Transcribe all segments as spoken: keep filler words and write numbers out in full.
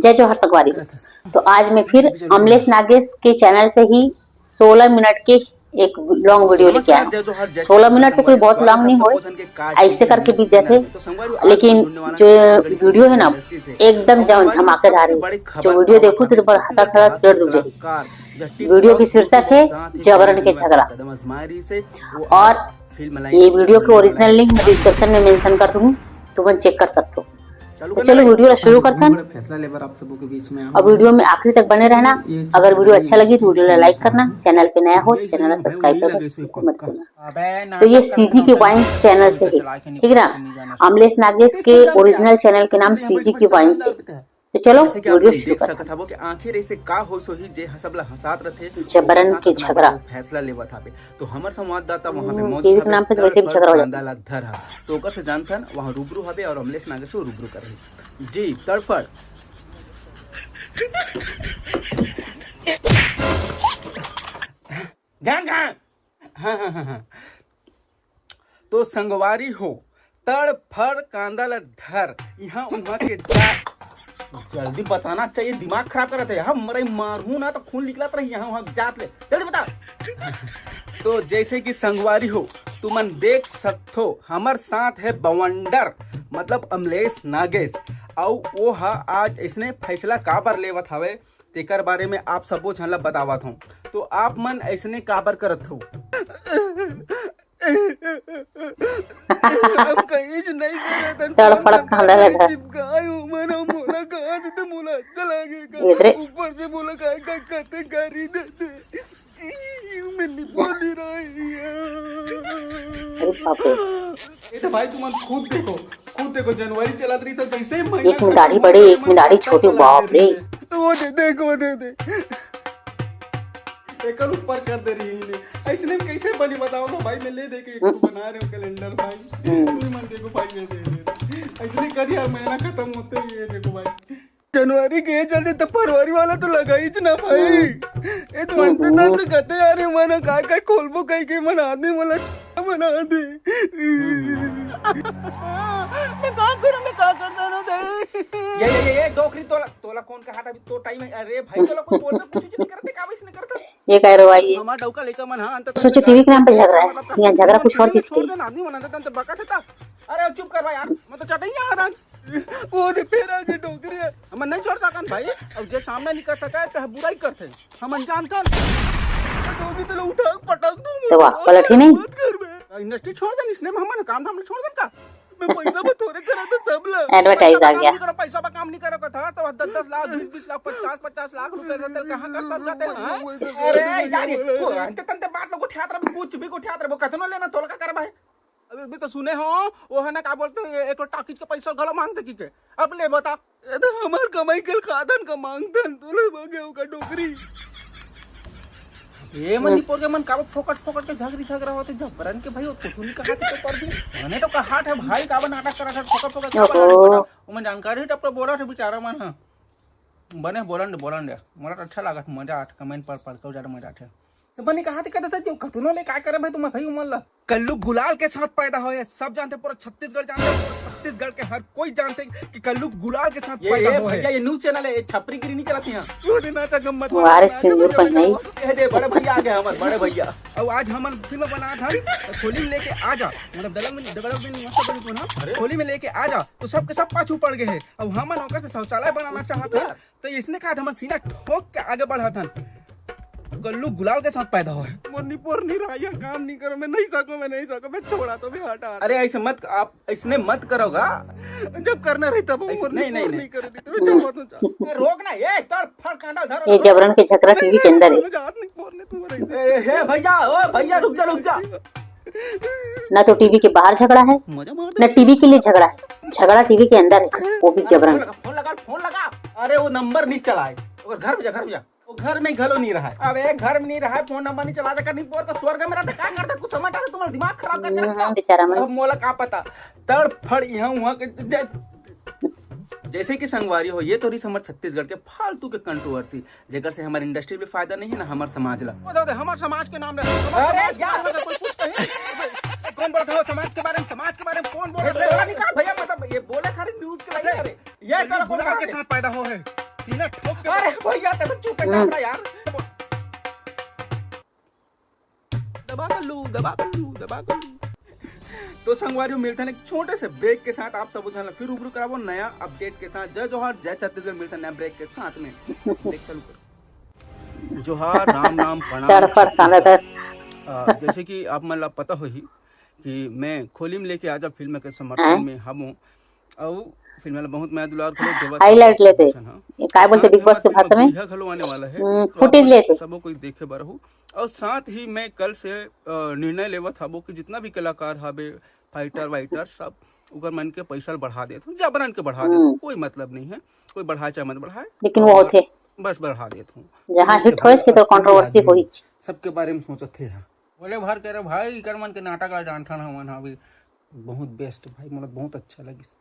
जय जोहार संगवारी। तो आज मैं फिर अमलेश नागेश के चैनल से ही सोलह मिनट के एक लॉन्ग वीडियो लेके आया। सोलह मिनट तो कोई बहुत लॉन्ग नहीं होए, ऐसे करके बीत जाते, लेकिन जो वीडियो है ना, एकदम जम धमाकेदार है। जो वीडियो देखो तो तुम्हारा हंसा खड़ा कर दो। वीडियो की शीर्षक है जबरन के झगड़ा, और ये वीडियो के ओरिजिनल लिंक मैं डिस्क्रिप्शन में मेंशन कर दूंगी, तुम चेक कर सकते हो। तो चलो वीडियो ला शुरू करथन। फैसला लेबर आप सबों के बीच में अब वीडियो में आखिरी तक बने रहना। अगर वीडियो अच्छा लगी तो वीडियो ला लाइक करना, चैनल पे नया हो तो चैनल ला सब्सक्राइब करना मत भूलना। तो ये सीजी के वाइन्स चैनल से है, ठीक है ना? अमलेश नागेश के ओरिजिनल चैनल के नाम सीजी के वाइन्स है। तो चलो वीडियो शुरू करथन। कि आखिर ऐसे का होइस होही जे ह-, सबला हंसात रथे, जबरन के झगड़ा। फैसला लेवत हावे। तो हमर संवाददाता वहां पे मौजूद टीवी के नाम पे तो वैसे भी झगड़ा हो जाता है। कांदा ला धर हा। तो ओकर से जानथन, वहां रूबरू हवे और अमलेश नागेश से रूबरू कर रही। जी, तड़फड़। ध्यान कहाँ? हाँ, हाँ, हाँ, हाँ। तो संगवारी हो, तड़ फड़ कांदा ल धर, इहाँ उहाँ के जा। जल्दी बताना चाहिए, दिमाग खराब करत है। हम मरई मारहूँ ना तो खून निकलत रही यहाँ उहाँ जात ले। जल्दी बता। तो जैसे कि संगवारी हो, तुमन देख सकथो, हमर साथ है बवंडर, मतलब अमलेश नागेश, अउ वो हा आज इसने फैसला काबर लेवत हवे, तेकर बारे में आप सबो झन ला बतावत हूँ। तो आप मन ऐसने काबर करत हो? हम कहीं नहीं करत हन। तड़फड़ कांदा लगा। चिपकाए हो मन, मोला कहा देते, मोला अच्छा लगेगा। ऊपर से मोला काय काय कते गारी देते। मैं नहीं बोल ही रही है। अरे बाप रे। ये तो भाई तुमन खुद देखो, खुद देखो, जनवरी चलत रही सब जैसे ही महीना एक में दाढ़ी बड़ी, एक में दाढ़ी छोटी, बाप रे। वो दे, देख, वो दे, दे। एकर ऊपर कर दे रही है। ऐसने में कैसे बनी बताओ ना भाई, मैं ले दे के एक ठो बना रहे हूँ कैलेंडर भाई। हम्म। तुम मन देखो भाई, ये दे दे। ऐसने कर यार, महीना खत्म होते ही ये देखो भाई। जनवरी के ये चलते तो फरवरी वाला तो लगाई च ना भाई। हम्म। ये तो अंत तक तो कहते यार, ये मन का का खोलबो कहीं के मन आदमी मन बना दे। मैं का करूं, मैं का करता रहूं दे। ये, ये, ये, ये डोकरी तोला, तोला कौन कहा था अभी तो टाइम है? अरे भाई, तोला कोई बोलबे कुछ नहीं करते, का वैसे नहीं करता? ये कह रहे हो भाई? हमारा डौका लेकर मन, हाँ, अंत सोचो टीवी के नाम पे झगड़ा है, यहाँ झगड़ा कुछ और चीज के। छोड़ देना, आदमी मन अंत तक बाका था। अरे चुप कर भाई यार, मैं तो चटई यहाँ रहा। वो दे, फेर आगे डोकरी है। हम नहीं छोड़ सकन भाई, अब जे सामने नहीं कर सका है, तो बुराई करते। हम अनजान कर। डोकरी तो उठा पटक दूं। तो वाह, पलट ही नहीं। मत कर बे। इंडस्ट्री छोड़ दे, इसने में हमन काम धाम छोड़ दे का? मैं पैसा में थोड़े करा था सब ला। एडवर्टाइज आ गया। पैसा में काम नहीं करो कथा, तो दस दस लाख, बीस बीस लाख, पचास पचास लाख रुपए रहते, कहाँ करता जाते हैं? अरे यार, ये को अंत तंत बात लोग उठात रहे, कुछ भी उठात रहे, वो कतनो लेना तोला का कर भाई। अभी, अभी तो सुने हो, वो है ना, का बोलते हैं, एक तो टाकिज का पैसा घलो मांगते की के। अब ले बता। ये तो हमार कमाई कल खादन का मांगतन, तू लोग हो गया होगा डोकरी। ये मन निपोर के मन काबर फोकट फोकट के झगरी झगरा होते, जबरन के भाई, वो कुछ नहीं कहा थे तो पर भी। मैंने तो कहा था भाई, काबर नाटक करा था, फोकट फोकट काबर नाटक करा। वो मन जानकारी टप बोला था बेचारा मन, हाँ। बने बोलन दे, बोलन दे। मोला तो अच्छा लागत, मजा आत, कमेंट पर पढ़ के ज्यादा मजा आथे। तो बने कहा थे, कहता था, जो कतनो ले का करे भाई, तुम भाई उमर ला। कल्लू गुलाल के साथ पैदा होए, सब जानते, पूरा छत्तीसगढ़ जानते, पूरा छत्तीसगढ़ के हर कोई जानते कि कल्लू गुलाल के साथ ये, पैदा ये होए। भैया, ये न्यूज़ चैनल है, ये छपरीगिरी नहीं चलाती हैं। वो दिन नाचा गम्मत वाह रे, वाला सिंदूर पहनाई। ये दे, बड़े भैया आ गए हमारे, बड़े भैया। अब आज हमन फिल्म बना था, खोली में लेके आ जा, मतलब डबल में, डबल में मस्त बनी को ना, अरे। खोली में लेके आ जा, तो सबके सब पाछू पड़ गए हैं। अब हमन ओकर से शौचालय बनाना चाहत हन, तो इसने कहा था, हमन सीना ठोक के आगे बढ़त हन। कल्लू गुलाल के साथ पैदा होए। मोर निपोर नहीं रहा, यह काम नहीं करो, मैं नहीं सकूं, मैं नहीं सकूं, मैं छोड़ा तो भी हटा। अरे ऐसे मत, आप इसने मत करोगा। जब करना रही तब ऐसे, मोर नहीं, निपोर नहीं, नहीं। नहीं करे, नहीं तो मैं छोड़ा तो जा। ए, रोक ना, ए, तड़ फड़ कांदा धर। ये जबरन के झगड़ा टीवी के अंदर है। मैं जात नहीं, मोर ने तू रही। ए, हे भैया, ओ भैया, रुक जा, रुक जा। ना तो टीवी के बाहर झगड़ा है, मजा मार दे। ना टीवी के लिए झगड़ा है, झगड़ा टीवी के अंदर है, वो भी जबरन। फोन लगा, फोन लगा, फोन लगा। अरे वो नंबर नहीं चला है, वो घर में जा, घर में जा। वो घर में घलो नहीं रहा है। अब एक घर में नहीं रहा है, फोन नंबर नहीं चला, कर नहीं बोल का स्वर्ग में रहता, क्या करता, कुछ समझ आता, तुम्हारा दिमाग खराब करके रखता। हम्म, बेचारा मन। अब मोला का पता, तड़ फड़ यहाँ वहाँ के जै-, जैसे कि संगवारी हो, ये तो रही हमर छत्तीसगढ़ के फालतू के कंट्रोवर्सी, जेकर से हमारे इंडस्ट्री भी फायदा नहीं है ना हमारे समाज ला। वो दे, हमारे समाज के नाम ले। अरे यार, कोई कुछ कहीं, कौन बोलत है समाज के बारे में? समाज के बारे में कौन बोलत है? बोला नहीं का भैया, मतलब ये बोले खाली न्यूज़ के लिए। अरे ये कौन के साथ पैदा हो है? सीना ठोक के अरे भैया, तेरे चुप है, हम्म। चापड़ा यार। दबा कर लू, दबा कर लू, दबा कर लू। तो संगवारियों, मिलते हैं एक छोटे से ब्रेक के साथ। आप सब झन ला फिर रूबरू कराबो नया अपडेट के साथ। जय जोहार, जय छत्तीसगढ़। मिलते हैं नया ब्रेक के साथ में। ब्रेक चालू कर। जोहार, राम राम, प्रणाम, तड़फड़ छत्तीसगढ़। कांदा। अ, जैसे कि आप मन ला पता होही कि मैं खोलिम लेके आजा फिल्म के समर्थन हाँ। में हवों। अउ फिल्म ला बहुत मया दुलार घलो देवत हाईलाइट हवं, लेते। वैसन ह। ये काय बोलते साथ बिग में बॉस हमार के फिल्म भाषा में? बुढ़िया घलो आने वाला है, हम्म, तो आप फुटेज मन लेते। सबो कोई देखे बर हो। अउ साथ ही मैं कल से, अ, निर्णय लेवत हवो कि जितना भी कलाकार हवे, फाइटर वाइटर, सब ओकर मन के पैसा ल बढ़ा देत हूँ, जबरन के बढ़ा देत हूँ, हम्म। कोई मतलब नहीं है, कोई बढ़ाए चाहे मत बढ़ाए, लेकिन वो और होथे। बस बढ़ा देत हूँ। जहाँ हिट होइस के तो कंट्रोवर्सी होइस। सबके बारे में सोचत हे। बोले भर के रे भाई, इकर मन के नाटक ला जानथन हमन ह अभी। बहुत बेस्ट भाई, मोला बहुत अच्छा लगिस।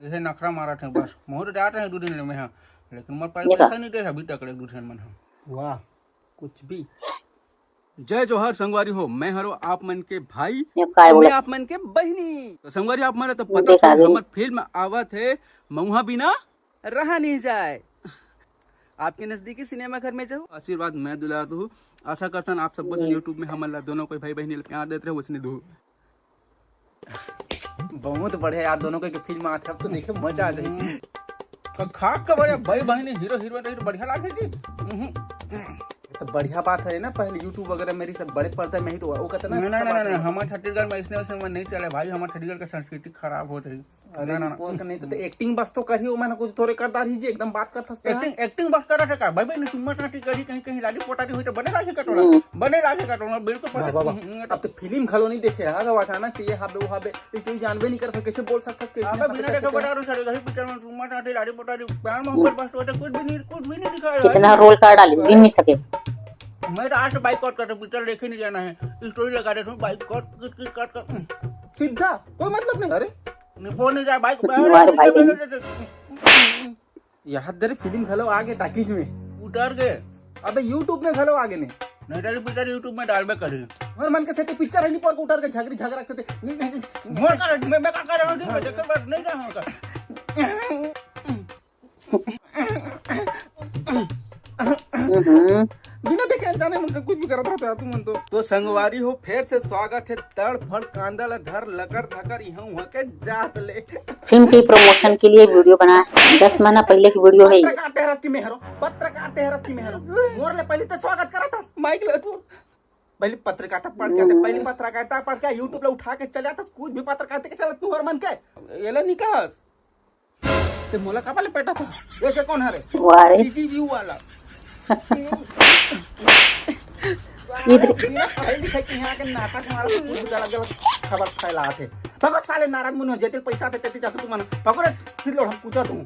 जैसे नखरा मारत हे बस, महूँ तो जात रहे दू दिन ले मैं ह, लेकिन मोर पास ये का? पैसा नहीं दे अभी तक ले दू झन मन ह। वाह, कुछ भी। जय जोहार संगवारी हो, मैं हरो आप मन के भाई, ये काय अउ मैं बोलत? आप मन के बहिनी। तो संगवारी, आप मन ला तो पता देखा था, गई। हमर फिल्म आवत हे मऊहा बिना रहा नहीं जाए। आपके नजदीकी सिनेमा घर में जाओ, आशीर्वाद मैं दुलार दूँ। आशा करसन आप सब झन जी। YouTube में हमन ला दोनों कोई भाई बहिनी ला प्यार देत रहे, वैसने दू। बहुत बढ़िया यार, दोनों के फिल्म आथे, अब तो देखे मजा आ जाए। हम्म। तो खाक के बढ़िया भाई बहिनी हीरो हीरोइन रही तो बढ़िया लागे जी। हम्म। तो बढ़िया बात है ना, पहले YouTube वगैरह मेरी सब बड़े पर्दे में ही तो वो कहते ना, नहीं, अच्छा नहीं, बात नहीं, है। नहीं, हमारे छत्तीसगढ़ में इसने वैसे में नहीं चले भाई, हमारे छत्तीसगढ़ की संस्कृति खराब हो रही। अरे ना, ना, ना। तो नहीं तो, तो एक्टिंग बस तो करी, ओमन कुछ थोड़े कर डारही जी, एकदम बात करथस त। एक्टिंग, एक्टिंग बस करत हे का? भाई, भाई, नहीं, तुम्मर नाटी करी, कहीं, कहीं लाली पोटारी होई तो बने लागे कटोरा। हम्म। बने लागे कटोरा, बिल्कुल वाह, पसंद। वाह, वाह। हम्म, हम्म, अब तो फिल्म घलो नहीं देखे रहा, तो अचानक से ये हाबे, वो हाबे, ये चीज जानबे नहीं करत, कैसे बोल सकत, कैसे अबे, नहीं बिना पता देखे कैसे बता रहा हूँ, सारे घरी पिक्चर में तुम्मर नाटी लाली पोटारी, प्यार मोहब्बत हम्म। बस तो होता, कुछ भी नहीं, कुछ भी नहीं दिखा रहा है। कितना रोल कर डाली, गिन नहीं सके। मैं तो आज से बाइकआउट करता हूँ, पिक्चर देखे नहीं जाना है, स्टोरी लगा देता हूँ, बाइकआउट, किट, किट, काट, काट। सीधा, कोई मतलब नहीं। अरे, नहीं, फोन नहीं जाए, बाइक, अरे, मार भाई। यार, तेरे फिल्म घलो आगे टाकीज में। उतर के। अबे, YouTube में घलो आगे ने। नहीं, तेरी पिक्चर YouTube में डालबे करी। हर मन के सेती पिक्चर है नहीं, पर उतर के झगड़ी झगड़ा के सेती। मोर का, मैं, मैं का कर रहा हूँ, ठीक है, जेकर बात नहीं जाए होगा। हम्म। बिना देखे अनजाने मन का कुछ भी करत रहता है तुमन तो। तो संगवारी हो, फेर से स्वागत है तड़ फड़ कांदा ला धर लकर धकर इहाँ उहाँ के जात ले। फिल्म की प्रमोशन के लिए वीडियो बनाए, दस महीना पहले की वीडियो है ये। पत्रकार तेहरस की मेहरो, पत्रकार तेहरस की मेहरो। मोर ले पहले तो स्वागत करा था, माइक ले तू। पहले पत्रकारिता पढ़ के आते, हम्म। पहले पत्रकारिता पढ़ के YouTube ला उठा के चले आता, कुछ भी पत्रकारिता के चलत तू हर मन के। ये ले निकास। ते मोला काबर ले पेटा था? ये के कौन हरे? वाह रे। CG view वाला। इधर बिना पढ़ाई लिखाई के यहाँ के नाटक मारा तो कुछ गलत गलत खबर फैलात हे। पकड़ साले नाराज मुनि हो, जेते पैसा आथे तेते जातो तू मन। पकड़ सिर लोड़ हम पूछा तू।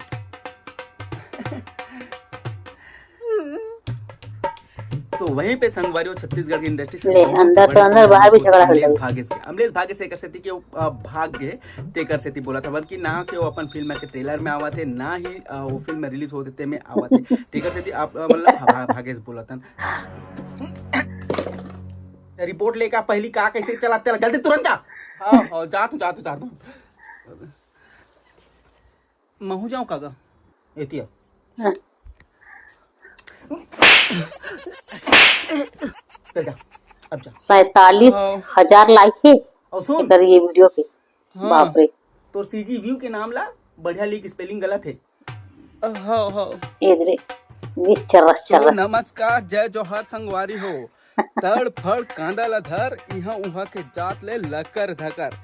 तो वहीं पे संगवारी हो छत्तीसगढ़ की इंडस्ट्री से ले, बहुत अंदर तो बड़े अंदर, बाहर भी झगड़ा हो अमलेश भागेस के। अमलेश भागेस एकर सेती के, अ, भाग गे, तेकर सेती बोलत हवन कि ना के वो अपन फिल्म के ट्रेलर में आवत हे, ना ही, अ, वो फिल्म रिलीज होथे तेमे आवत हे। तेकर सेती आप, अ, मतलब भा-, भागेस बोलत हन। रिपोर्ट लेके आ, पहली का कैसे चलाते ला, जल्दी तुरंत जा। हाँ, हाँ, जा तू, जा तू, जा तू। महू जाऊँ कागा? एतिया। हाँ। चल जा, अब जा। सैंतालीस हजार लाइक हे और सुन। एकर ये वीडियो के। हाँ। बाप रे। तोर CG view के नाम ला बढ़िया लिख, स्पेलिंग गलत हे। हाँ, हाँ। ए रे, बीस चर्रस तो चर्रस। नमस्कार, जय जोहार संगवारी हो। तड़ फड़ कांदा ला धर, इहाँ उहाँ के जात ले लकर धकर।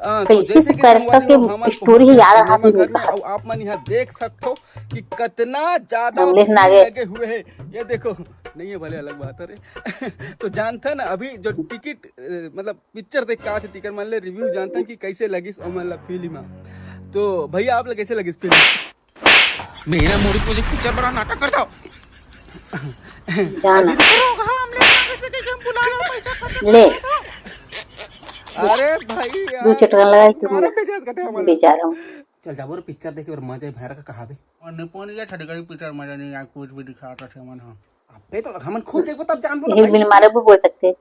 हाँ, तो कैसे जैसे कि कैरेक्टर संगवारी हो, के हमन स्टोरी पहुंच गए याद सिनेमा घर में, अउ आप मन यहाँ देख सकथो कि कितना ज्यादा भीड़ लगे हुए है। ये देखो, नहीं है भले, अलग बात है रे। तो जानता ना, अभी जो टिकट, अ, मतलब पिक्चर देख के आथे, तिकर मन ले रिव्यू जानता कि कैसे लगिस ओमन ला फिल्म। तो भैया, आप ला कैसे लगिस फिल्म? मेरा मुड़ी को देख पिक्चर बड़ा नाटक करता हो। जाना। अजीत करो, कहा हमने कैसे के गेम बुला लो, पैसा खर्च ले। अरे भाई यार, दू चटकन लगाई तू मारा मेरा। तेजाज का थे हमारा। बेचारा हूँ। चल जाबो रे पिक्चर देखे, और मजा ही भैरा का कहावे। और निपोनिया छठगढ़ी पिक्चर मजा नहीं आया, कुछ भी दिखा रहा था मन। हाँ। अबे तो हमन खुद देखबो तब जानबो ना यही भाई। बिन मारे वो बोल सकते।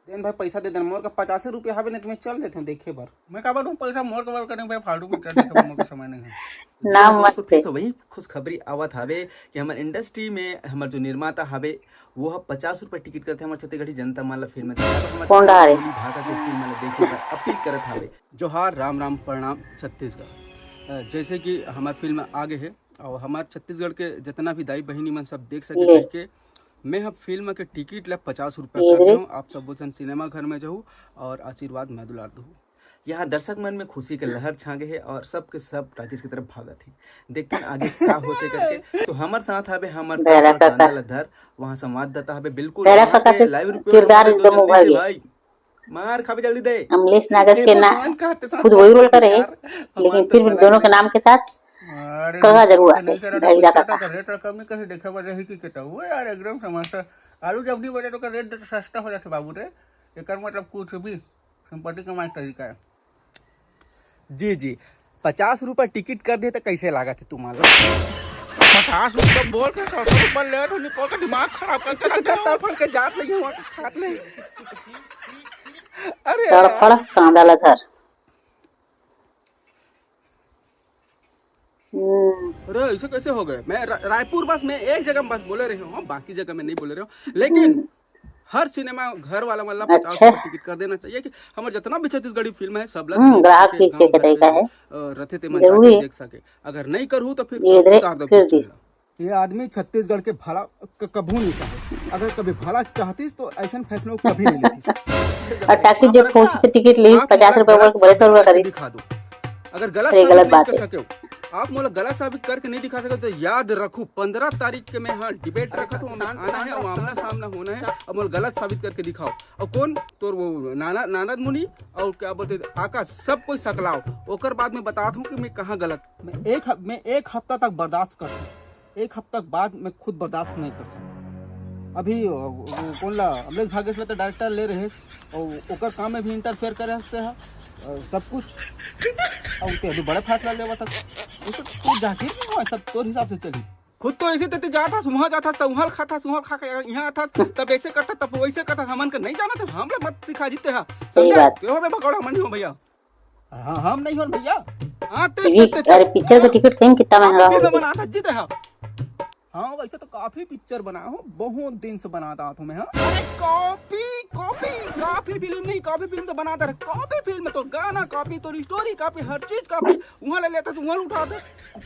देन भाई, पैसा दे देन, मोर का पचासे रुपया हवे, नहीं तो मैं चल देते हूँ देखे बर। मैं का बात हूँ, पैसा मोर का बर करें भाई, फालतू पिक्चर देखे बर मोर का समय नहीं है। नाम दोस्तों, मस्त फिर है। से वही खुशखबरी आवत हवे कि हमर इंडस्ट्री में हमर जो निर्माता हवे, वो ह पचास रुपया टिकट करथे हमर छत्तीसगढ़ी जनता मन ला फिल्म देखे बर, हमर कौन डहा रे? भाखा के फिल्म ला देखे बर अपील करत हवे। जोहार, राम राम, प्रणाम छत्तीसगढ़। अ, जैसे कि हमार फिल्म आ गए है और हमार छत्तीसगढ़ के जितना भी दाई बहिनी मन सब देख सके ये। करके मैं ह फिल्म के टिकट ला पचास रुपया ये कर रे। देहूँ। आप सब वो झन सिनेमा घर में जाहू और आशीर्वाद में दुलार दहू। यहाँ दर्शक मन में खुशी के लहर छा गए है और सबके सब टाकीज की तरफ भागत है। देखते हैं आगे का होते करके। तो हमर साथ हवे हमर बेरा काका काका। कांदा ला धर, वहाँ संवाददाता हवे बिल्कुल बेरा वहाँ काका के के live report किरदार हवे दो एकदम जल्दी उभर से गए। भाई। मार खाबे जल्दी दे। अमलेश नागेश ए के ना भगवान, कहते साथ खुद वही रोल करे है, यार, लेकिन भगवान तो फिर भी भला दोनों के करे। नाम के साथ अरे कहा जरूर तो आते नहीं करा, ढाई कुछ लाख कटा का। तो रेट रकम नहीं कहीं देखे बजे ही की कहता हुआ यार, एकदम समस्या। आलू जब नहीं बजे तो का रेट सस्ता हो जाते बाबू रे। एकर मतलब कुछ भी संपत्ति कमाए के तरीका है। जी जी, पचास रुपया टिकट कर दे तो कैसे लागत है तुम्हारा? पचास रुपया बोल के सौ रुपया ले तो निकल के दिमाग खराब करके रख दे। तड़फड़ के जात नहीं हुआ खात नहीं। अरे यार। तड़फड़ कांदा ला धर। हम्म। अरे ऐसे कैसे हो गए? मैं रा-, रायपुर बस में एक जगह बस बोले रहे हूँ, बाकी जगह में नहीं बोले रहे हूँ, लेकिन हम्म। हर सिनेमा घर वाला मन ला पचास अच्छा। रुपया टिकट कर देना चाहिए कि हमर जितना भी छत्तीसगढ़ी फिल्म है सब ला हम्म, देख ग्राहक सके, पीछे गाँव के घर के तरीका जो, है। अ, रथे ते मन जरूरी जाके है। देख सके। अगर नहीं करहू तो फिर ये उतार दे फिर पिक्चर ला। ये आदमी छत्तीसगढ़ के भला क-, कभू नहीं चाहे। अगर कभी भला चाहतीस तो ऐसन फैसला वो कभी नहीं लेतीस। और ताकि जो आप पहुंची तो टिकट ली, आप पचास रुपया बोल के बड़े सौ रुपया करीस। दिखा दो। अगर गलत अरे, साबित गलत नहीं बात कर है। सके हो, आप मोला गलत साबित करके नहीं दिखा सके तो याद रखो, पंद्रह तारीख के मैं हाँ डिबेट रखा तो आना है, आमना सामना होना है, अब मोला गलत साबित करके दिखाओ। और कौन तोर वो नाना, नारद मुनि और क्या बोलते आकाश, सब कोई सकलाओ, ओकर बाद मैं बतात हूँ कि मैं कहाँ गलत। मैं एक ह-, मैं एक हफ्ता तक बर्दाश्त करता हूँ। एक हफ्ता के बाद मैं खुद बर्दाश्त नहीं कर सकता। अभी, अ, वो कौन ला, अमलेश भागेश ला तो डायरेक्टर ले रहे और ओकर काम में भी इंटरफेयर करे हंसते हैं और सब कुछ। और ते अभी बड़ा फैसला लेवा था। वो सब तू जाकिर नहीं हुआ, सब तोर हिसाब से चली। खुद तो ऐसे ते जात हस, वहाँ जात हस, त उहाँ खात हस, उहाँ खा के यहाँ आत हस, तब ऐसे करता, तब वैसे करता, हमन के नहीं जाना था, हम लोग मत सिखा जीते हा। सही समझे? बात। ते हो बे भगौड़ा, हम नहीं हो भैया। हाँ, हम नहीं हो भैया। हाँ, ते, टिकट, ते, ते, अरे, पिक्चर का हाँ, टिकट सही में कितना महंगा हो गया। बनाता जीते हा। हाँ, वैसे तो काफी पिक्चर बना हो, बहुत दिन से बनाता था मैं, हाँ। अरे, कॉपी, कॉपी, कॉपी फिल्म नहीं, कॉपी फिल्म तो बनाता रहे, कॉपी फिल्म तो गाना कॉपी, तो स्टोरी कॉपी, हर चीज कॉपी, वहाँ ले लेता, वहाँ उठाता।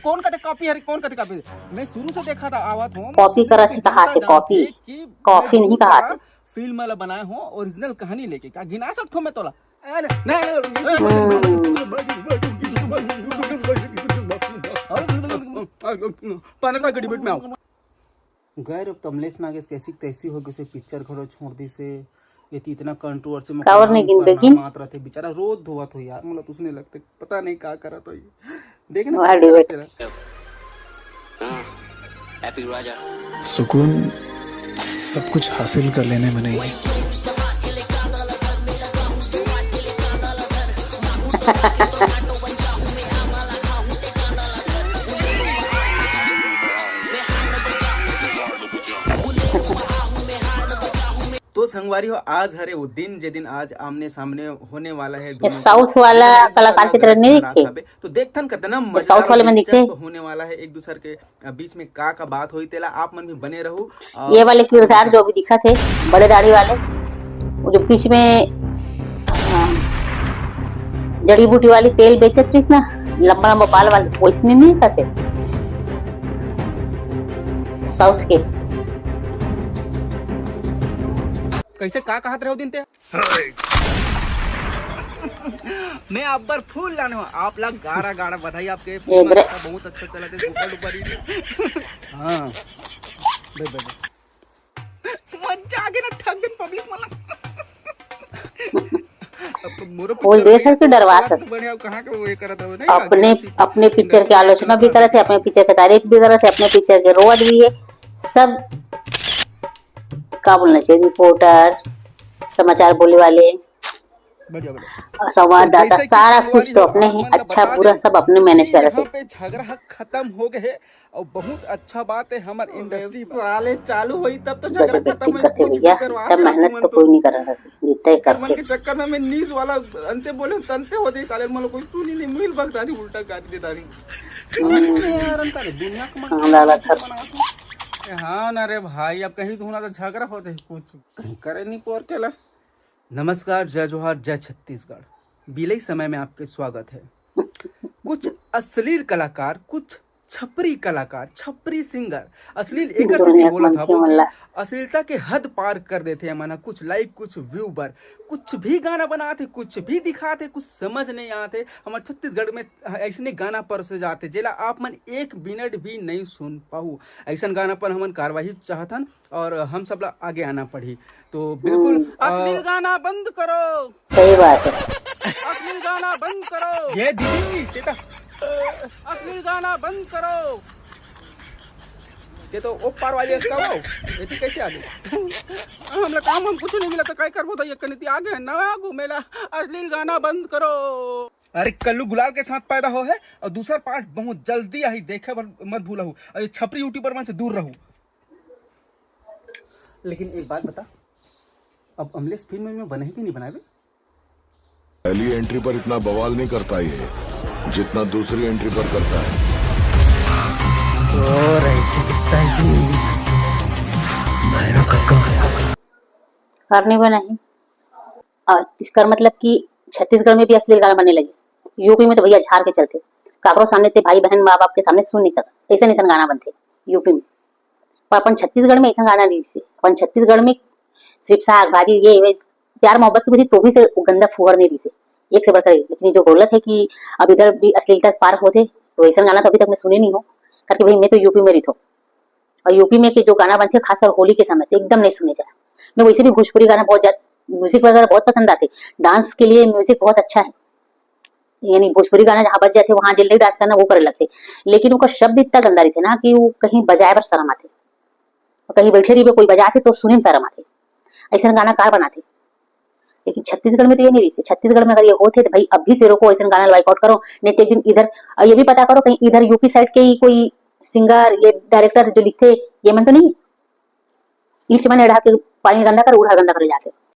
कौन कहते कॉपी, अरे, कौन कहते कॉपी? मैं शुरू से देखा था, आवत हूँ, कॉपी जितना करत भी है, कहा जनता थे, जानती कॉपी। है कि कॉपी मैं नहीं बहुत कहा सारा थे। फिल्म वाला बनाए हो, ओरिजिनल कहानी लेके, का गिना सकत हो मैं तोला? अरे, नहीं, हम्म। पाना था गड़ी बैठ में आओ। गैर अब कमलेश नागेश कैसी तैसी हो गई से पिक्चर घरो छोड़ दी से, ये तो इतना कंट्रोवर्सी में कावर नाम नहीं गिनबे की? मात रहे थे, बेचारा रोज धोवत हो यार, मतलब तुझे नहीं लगता, पता नहीं क्या करा तो ये। देख ना, वाह, बेचारा डिबेट। तेरा। हाँ, हैप्पी राजा। सुकून सब कुछ हासिल कर लेने में नहीं है। तो संगवारी हो, आज हरे वो दिन, जे दिन आज आमने सामने होने वाला है ये दोनों साउथ के, वाला कलाकार की तरह नहीं दिखते। तो देखथन कितना ये मजा साउथ और वाले में दिखते। दिलचस्प होने वाला है एक दूसर के अ, बीच में का का बात होई, तेला आप मन भी बने रहू। अ, ये वाले किरदार जो अभी दिखत हे, बड़े दाढ़ी वाले, वो जो बीच में, अ, जड़ी बूटी वाली तेल बेचत रहिस ना, लंबा लंबा बाल वाले, वैसने नहीं दिखत हे साउथ के। कैसे का कहत रहे हो दिन ते? मैं अब्बर फूल लाने हूँ, आप लोग गाड़ा गाड़ा बधाई आपके ये फिल्म ब्रे- अच्छा, बहुत अच्छा चला थे, सुपर डुपर हिट। हाँ, बे, बे, बे। मजा आ गया ना, ठग दिन पब्लिक वाला। अब तो मोरो वो पिक्चर देख के के डरवात हस। बढ़िया, कहाँ के वो ये करत हवे, नहीं? अपने, आगे अपने पिक्चर की आलोचना भी करत हे, अपने पिक्चर की तारीफ भी करत हे, अपने पिक्चर के रोवत भी हे, सब का बोलना चाहिए, रिपोर्टर, समाचार बोले वाले, बढ़िया बढ़िया। और संवाददाता, जैसे कि सारा कुछ तो अपने ही, अच्छा बुरा सब अपने मैनेज कर रखे। यहाँ पे झगड़ा खत्म हो गए और बहुत अच्छा बात है हमर इंडस्ट्री में। साले चालू होई तब तो झगड़ा खत्म होई, कुछ भी करवा तब मेहनत तो कोई नहीं कर रहा है, जीते करके। के चक्कर में मैं नीस वाला अंते बोले तंते हो जाई साले, मतलब कोई सुनी नहीं, मुहिल बगदारी उल्टा गाली देता नहीं। यार अंता रे दुनिया को मन हाँ ना रे भाई, अब कहीं धुना तो झगड़ा होते कुछ कहीं करे नहीं पोर केला। नमस्कार, जय जोहार, जय छत्तीसगढ़। बिलई समय में आपके स्वागत है। कुछ अश्लील कलाकार, कुछ छपरी कलाकार, छपरी सिंगर, अश्लील एकर सेती बोलत हबो कि अश्लीलता के हद पार कर देथे एमन ह। कुछ लाइक, कुछ व्यू बर कुछ भी गाना बनात हे, कुछ भी दिखात हे, कुछ समझ नहीं आत हे। हमर छत्तीसगढ़ में ऐसने गाना परोसे जात हे जेला आप मन एक मिनट भी नहीं सुन पाहू। ऐसन गाना पर हमन कार्रवाई चाहथन। और हम सब ला आगे आना पड़ी। तो बिल्कुल अश्लील गाना बंद करो। सही बात है। अश्लील गाना बंद करो। ये दीदी, तेता अश्लील गाना बंद करो। ते तो ओ पार वाली इसका वो, ये थी कैसे आ गई? हमला काम हम कुछ नहीं मिला तो काय करबो तो ये कनिती आगे ना घूमेला। अश्लील गाना बंद करो। अरे कल्लू गुलाल के साथ पैदा हो है और दूसर पार्ट बहुत जल्दी आही, देखे बर मत भूलहू। और ये छपरी यूट्यूबर मन से दूर रहू। लेकिन एक बात बता, अब अमलेश फिल्म में बना है कि नहीं बनावे? पहली एंट्री पर इतना बवाल नहीं करता ये, जितना दूसरी एंट्री पर करता है। और नहीं बना है। और इसका मतलब कि छत्तीसगढ़ में भी अश्लील गाना बनने लगी। यूपी में तो भैया झाड़ के चलते, काकरो सामने ते भाई बहन माँ बाप के सामने सुन नहीं सकस, ऐसे ऐसा गाना बनते यूपी में। पर अपन छत्तीसगढ़ में ऐसा गाना नहीं से, अपन छत्तीसगढ़ में सिर्फ साग भाजी ये वे प्यार मोहब्बत की वजह से तो भी से गंदा फुहर नहीं रही से, एक से बढ़कर एक। लेकिन जो गलत है कि अब इधर भी अश्लीलता पार होते तो ऐसा गाना तो अभी तक मैं सुने नहीं हो, करके भाई मैं तो यूपी में रही थो। और यूपी में के जो गाना बनते खासकर होली के समय तो एकदम नहीं सुने जाए। मैं वैसे भी भोजपुरी गाना बहुत ज्यादा, म्यूजिक वगैरह बहुत पसंद आते, डांस के लिए म्यूजिक बहुत अच्छा है। यानी भोजपुरी गाना जहाँ बज जाते वहाँ जल्दी डांस करना वो करे लगते। लेकिन ओकर शब्द इतना गंदा रहिथे ना कि वो कहीं बजाए बर शर्म आथे, और कहीं बैठे रहिबे कोई बजाथे तो सुने में शर्म आथे। ऐसा गाना कार बनाथे? लेकिन छत्तीसगढ़ में तो ये नहीं रही। छत्तीसगढ़ में अगर ये होते तो भाई अभी से रोको, ऐसा गाना बाइकआउट करो, नहीं तो एक दिन इधर। और ये भी पता करो कहीं इधर यूपी साइड के ही कोई सिंगर, ये डायरेक्टर जो लिखते, ये मन तो नहीं ईच मन एढ़ा के पानी गंदा कर उढ़ा गंदा करे जाते।